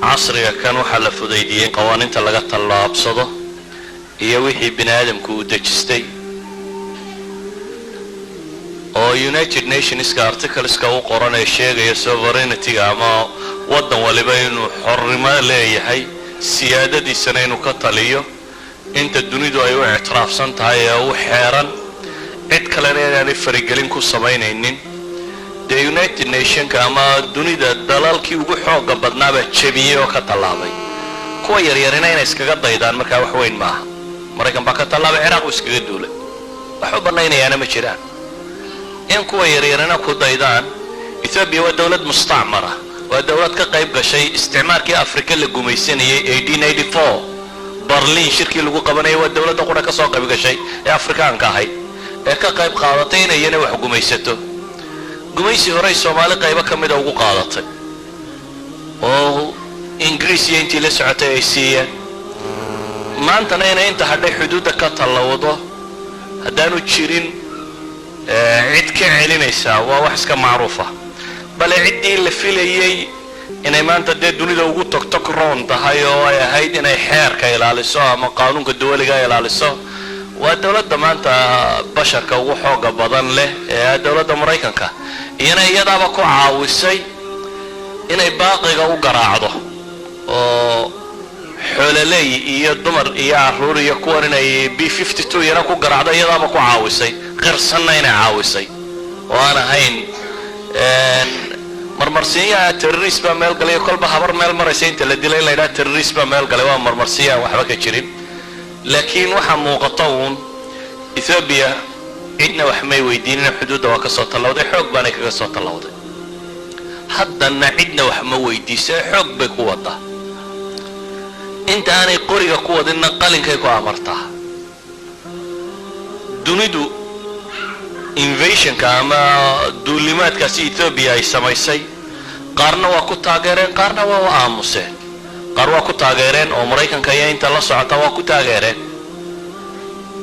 Casriga kan waxaa la fudaydiyey qawaaniinta laga tallaabsado iyo wixii bini aadamku uu dejistay, oo United Nationska articleska u qoran ee sheegaya sovereigntyga ama waddan waliba inuu xornimo leeyahay, siyaadadiisana inuu ka taliyo inta dunidu ay u ictiraafsan tahay ee u xeeran, cid kalena inaanay faragelin ku samaynaynin. Dee United Nationka ama dunida dalalkii ugu xooga badnaabaa jebiyey oo ka tallaabay. Kuwa yaryarina inay iskaga daydaan markaa wax weyn maaha. Maraykan baa ka tallaabay, Ciraaq uu iskaga duulay, wax u banaynayaana ma jiraan in kuwa yaryarina ku daydaan. Etoobiya waa dowlad mustacmara, waa dowlad ka qayb gashay isticmaarkii Afrika la gumaysanayay. Berlin shirkii lagu qabanayay waa dowladda qura ka soo qayb gashay ee Afrikaanka ahayd ee ka qayb qaadatay inay iyana wax gumaysato. Gumaysi horey Soomaali qaybo ka mida ugu qaadatay oo Ingiriis iyo intii la socotay ay siiyeen. Maantana inay inta hadhay xuduudda ka tallawdo haddaanu jirin cid ka celinaysaa waa wax iska macruufa. Bale ciddii la filayey inay maanta dee dunida ugu togtog roon tahay oo ay ahayd inay xeerka ilaaliso ama qaanuunka duwaliga ilaaliso waa dowladda maanta basharka ugu xooga badan leh ee dowladda Maraykanka. Iyana iyadaaba ku caawisay inay baaqiga u garaacdo oo xoololey iyo dumar iyo caruur iyo kuwan inay B-52 iyana ku garaacdo, iyadaaba ku caawisay, qirsanna inay caawisay oo aan ahayn marmarsiinyaha terrorist baa meel galay. Kolba habar meel maraysa inta la dilay in la yidhaha terrorist baa meel galay waa marmarsinya aan waxba ka jirin. Laakiin waxaa muuqata uun Etoobiya cidna wax may weydiinina, xuduudda waa ka soo tallawday, xoog baanay kaga soo tallawday. Haddana cidna wax ma weydiisa, xoog bay ku wadaa. Inta aanay qoriga ku wadinna qalinkay ku amartaa. Dunidu invasionka ama duulimaadkaasi Etoobiya ay samaysay qaarna waa ku taageereen, qaarna waa u aamuseen. Qaar waa ku taageereen oo Maraykanka iyo inta la socota waa ku taageereen,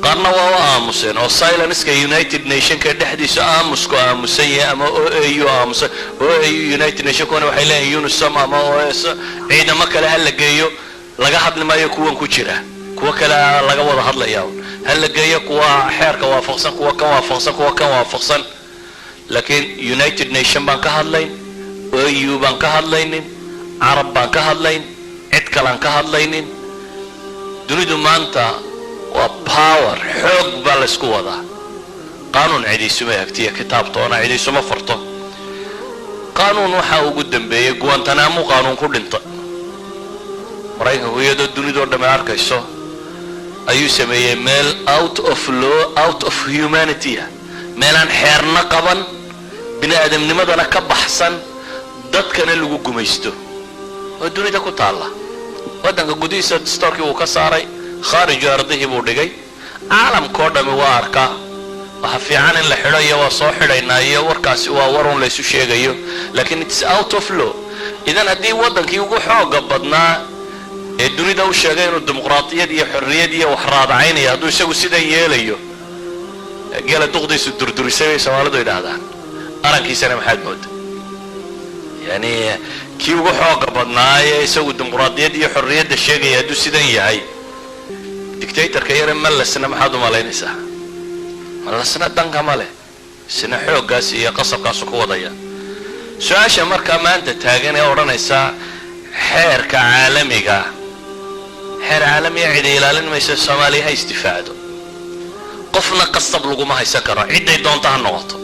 qaarna waa u aamuseen oo silenceka United Nationka dhexdiisa aamusku aamusan yahay ama OAU aamusan OAU United Nation kuwana waxay leeyihin UNOSOM ama OS ciidamo kale ha la geeyo. Laga hadli maayo kuwan ku jira, kuwa kale laga wada hadlaya ha la geeyo, kuwa xeerka waafaqsan, kuwa kan waafaqsan, kuwa kan waafaqsan. Laakiin United Nation baan ka hadlayn, OU baan ka hadlaynin, Carab baan ka hadlayn, cid kalaan ka hadlaynin. Dunidu maanta waa power, xoog baa laysku wadaa. Qaanuun cidiisuma hagtiya, kitaabtoona cidiisuma furto. Qaanuun waxaa ugu dambeeyey Guantanamo, qaanuun ku dhinta. Maraykanku iyadoo dunidoo dhamme arkayso ayuu sameeyey meel out of law, out of humanity ah, meelaan xeerna qaban, bini aadamnimadana ka baxsan, dadkana lagu gumaysto oo dunida ku taalla. Waddanka gudihiisa dastoorkii wuu ka saaray, khaariju ardihii buu dhigay. Caalamkao dhami waa arkaa. Waxa fiican in la xidho iyo waa soo xidhaynaa iyo warkaasi waa warun laysu sheegayo, laakiin it's out of law. Idan haddii waddankii ugu xooga badnaa ee dunida u sheegay inuu dimuqraadiyad iyo xorriyad iyo wax raadacaynaya hadduu isagu sidan yeelayo, geela duqdiisu durdurisay bay Soomaalidu yidhaahdaan, arankiisana maxaad mooda? Yani kii ugu xooga badnaa ee isagu dimuqraadiyad iyo xorriyadda sheegaya hadduu sidan yahay, dictatorka yare Mallasna maxaad u malaynaysaa? Mallasna danka ma leh, isna xooggaas iyo qasabkaasu ku wadaya. Su-aasha markaa maanta taagan ee odhanaysa xeerka caalamiga, xeer caalamiga cidi ilaalin mayso. Soomaaliya ha isdifaacdo, qofna qasab laguma haysan karo, cidday doonta ha noqoto.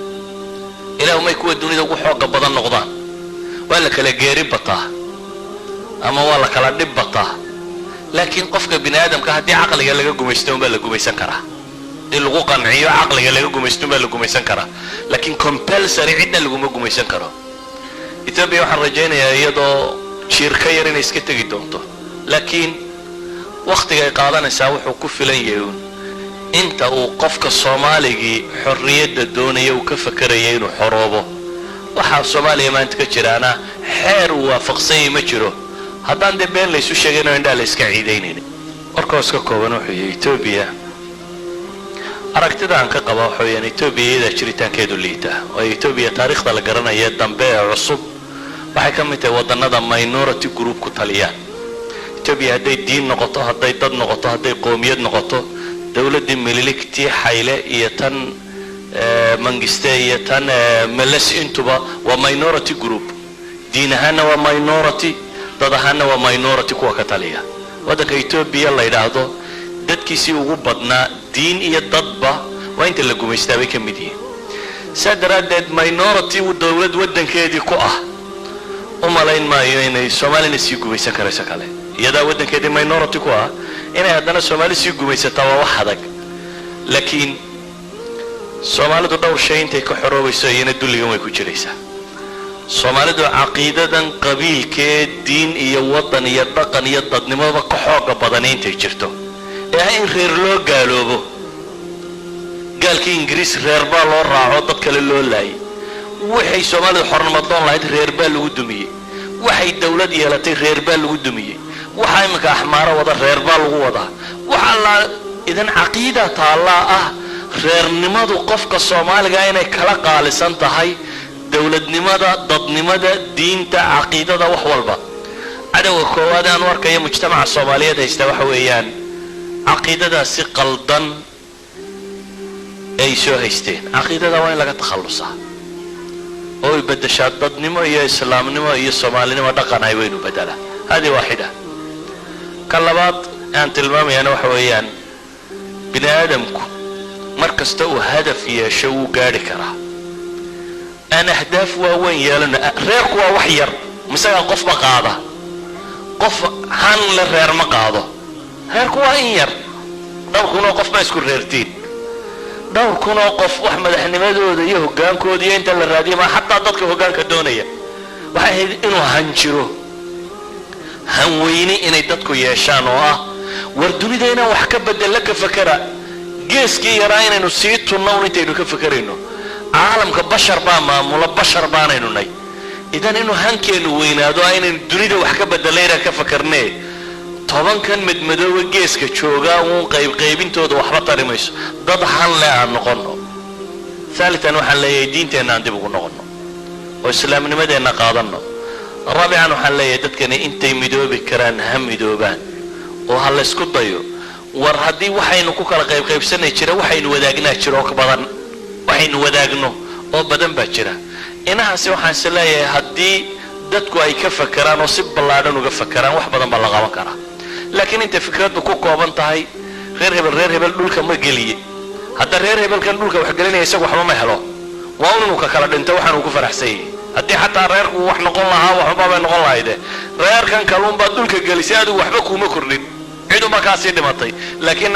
Ilaahu may kuwa dunida ugu xooga badan noqdaan. Waa la kala geeri bataa ama waa la kala dhib bataa, laakiin qofka bini aadamka haddii caqliga laga gumaysto unbaa la gumaysan karaa. Haddii lagu qanciyo caqliga laga gumaysto unbaa la gumaysan karaa, laakiin compulsory cidna laguma gumaysan karo. Etoobiya waxaan rajaynayaa iyadoo jiir ka yar inay iska tegi doonto, laakiin wakhtiga ay qaadanaysaa wuxuu ku filan yahay uun inta uu qofka Soomaaligii xorriyadda doonaya uu ka fakeraya inuu xoroobo. Waxaa Soomaaliya maanta ka jiraana xeer uu waafaqsanyay ma jiro, haddaan dee been laysu sheegayno, indhaha la iska ciidaynayna. Warkaos ka kooban wuxuu yahay, Etoobiya aragtida aan ka qaba waxa weyaan Etoobiya iyadaa jiritaankeedu liita, waayo Etoobiya taariikhda la garanaya dambe ee cusub Waxay ka mid tahay wadannada minority group ku taliyaan. Etoobiya hadday diin noqoto, hadday dad noqoto, hadday qoomiyad noqoto, dowladdii Mililik, tii Xayle iyo tan Mangiste iyo tan Meles, intuba waa minority group. Diin ahaanna waa minority, dad ahaanna waa minority kuwa ka taliya waddanka Etoobiya la yidhaahdo. Dadkiisii ugu badnaa, diin iyo dadba, waa inta la gumaystaa bay ka mid yihiin. Saa daraaddeed minority dowlad waddankeedii ku ah u malayn maayo inay Soomaalina sii gumaysan karayso. Kale iyadaa waddankeedii minority ku ah, inay haddana Soomaali sii gumaysataa waa wax adag. Laakiin Soomaalidu dhowr shay intay ka xoroobayso, iyana dulligan way ku jiraysaa. Soomaalidu caqiidadan qabiilkee diin iyo waddan iyo dhaqan iyo dadnimoba ka xooga badani intay jirto, ee ah in reer loo gaaloobo, gaalkii Ingiriis reer baa loo raaco, dad kale loo laayay. Waxay Soomaalidu xornimadoon lahayd reer baa lagu dumiyey. Waxay dowlad yeelatay reer baa lagu dumiyey. Waxaa iminka Axmaaro wada reer baa lagu wadaa. Waxaa la idan caqiida taallaa ah reernimadu qofka Soomaaliga inay kala qaalisan tahay dowladnimada, dadnimada, diinta, caqiidada, wax walba. Cadowga koowaad aan u arkaya mujtamaca Soomaaliyeed haysta waxa weeyaan caqiidadaasi qaldan ay soo haysteen. Caqiidada waa in laga takhallusaa oo ay beddeshaa dadnimo iyo islaamnimo iyo Soomaalinimo dhaqan ay waynu beddelaa. Hadi waaxida. Ka labaad aan tilmaamayana waxa weeyaan, bini aadamku mar kasta uu hadaf yeesho wuu gaadhi karaa. Aan ahdaaf waaweyn yeelano. Reerku waa wax yar, misagaa qofba qaada? Qof han le reer ma qaado. Reerku waa in yar, dhowr kunoo qof baa isku reertiin. Dhowr kunoo qof wax madaxnimadooda iyo hogaankooda iyo inta la raadiya ma xataa dadka hoggaanka doonaya. Waxay ahayd inuu hanjiro, hanweyne inay dadku yeeshaan oo ah, war dunida inaan wax ka bedella ka fakera. Geeskii yaraa inaynu sii tunno un intaynu ka fakerayno. Caalamka bashar baa maamula, bashar baanaynu nay. Idan inuu hankeenu weynaado ah inaynu dunida wax ka bedella inaan ka fakarnee, 10kan madmadooba geeska joogaa uun qaybqaybintooda waxba tari mayso. Dad han le aan noqono. Haalitan waxaan leeyahay, diinteenna aan dib ugu noqono oo islaamnimadeenna qaadanno. Raabican waxaan leeyahay, dadkani intay midoobi karaan ha midoobaan oo ha laysku dayo. War haddii waxaynu ku kala qaybqaybsanay jira, waxaynu wadaagnaa jiro oo badan, waxaynu wadaagno oo badan baa jira. Inahaasi waxaan is leeyahay, haddii dadku ay ka fakeraan oo si ballaadhan uga fakeraan, wax badan baa la qaban karaa. Laakiin intay fikraddu ku kooban tahay reer hebel, reer hebel dhulka ma geliye, hadda reer hebelkan dhulka wax gelinaya isagu waxba ma helo. Waa un inuu ka kala dhinto waxaan uu ku faraxsan yahay. Haddii xataa reerku wax noqon lahaa, waxba bay noqon lahayde. Reerkan kaluunbaad dhulka gelisay, adigu waxba kuuma kordhin, cidunbaa kaasii dhimatay. Laakiin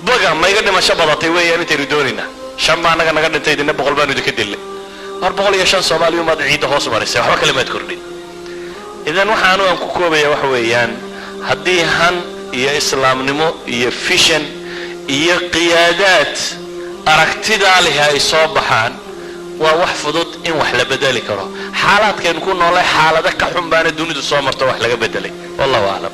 baga mayga dhimasho badatay weeyaan intaynu doonaynaa. Shan baa annaga naga dhintay, idina 100 baanu idinka dilnay. War 105 Soomaaliya umaad ciidda hoos marisay, waxba kale maad kordhin. Idan waxaanu aan ku koobaya waxa weeyaan, haddii han iyo islaamnimo iyo vision iyo qiyaadaad aragtidaa lihi ay soo baxaan, waa wax fudud in wax la bedeli karo. Xaalaadkaynu ku noolay xaalado ka xun baana dunidu soo marto wax laga bedelay. Wallahu aclam.